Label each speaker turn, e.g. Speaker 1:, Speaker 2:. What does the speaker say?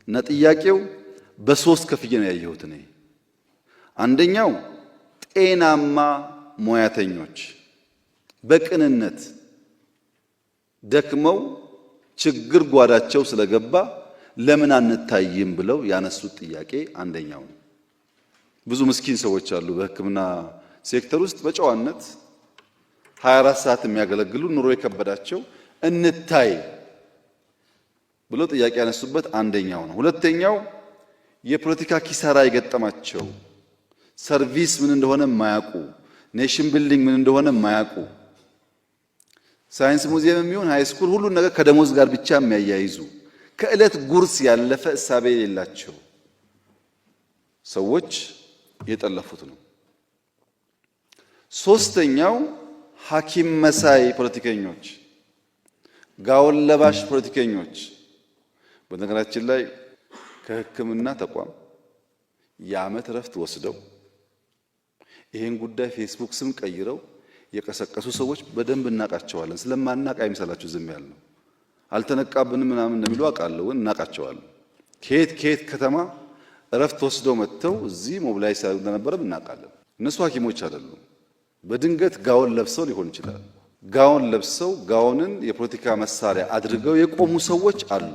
Speaker 1: እና ጥያቄው በሶስት ከፍዬ ነው ያየሁት እኔ። አንደኛው ጤናማ ሙያተኞች በቅንነት ደክመው ችግር ጓዳቸው ስለገባ ለምን አንታይም ብለው ያነሱት ጥያቄ አንደኛው ነው። ብዙ ምስኪን ሰዎች አሉ በሕክምና ሴክተር ውስጥ በጨዋነት 24 ሰዓት የሚያገለግሉ፣ ኑሮ የከበዳቸው፣ እንታይ ብለው ጥያቄ ያነሱበት አንደኛው ነው። ሁለተኛው የፖለቲካ ኪሳራ የገጠማቸው፣ service ምን እንደሆነ የማያውቁ፣ nation building ምን እንደሆነ የማያውቁ፣ ሳይንስ ሙዚየም የሚሆን high school ሁሉን ነገር ከደሞዝ ጋር ብቻ የሚያያይዙ፣ ከዕለት ጉርስ ያለፈ እሳቤ የሌላቸው ሰዎች የጠለፉት ነው። ሶስተኛው ሐኪም መሳይ ፖለቲከኞች፣ ጋውን ለባሽ ፖለቲከኞች። በነገራችን ላይ ከሕክምና ተቋም የዓመት እረፍት ወስደው ይሄን ጉዳይ ፌስቡክ ስም ቀይረው የቀሰቀሱ ሰዎች በደንብ እናውቃቸዋለን። ስለማናውቅ አይምሰላችሁ ዝም ያልነው። አልተነቃብንም ምናምን እንደሚሉ አውቃለሁ፣ ግን እናውቃቸዋለን። ከየት ከየት ከተማ እረፍት ወስደው መጥተው እዚህ mobilize ሲያደርጉ እንደነበረም እናውቃለን። እነሱ ሐኪሞች አይደሉም። በድንገት ጋውን ለብሰው ሊሆን ይችላል። ጋውን ለብሰው ጋውንን የፖለቲካ መሳሪያ አድርገው የቆሙ ሰዎች አሉ።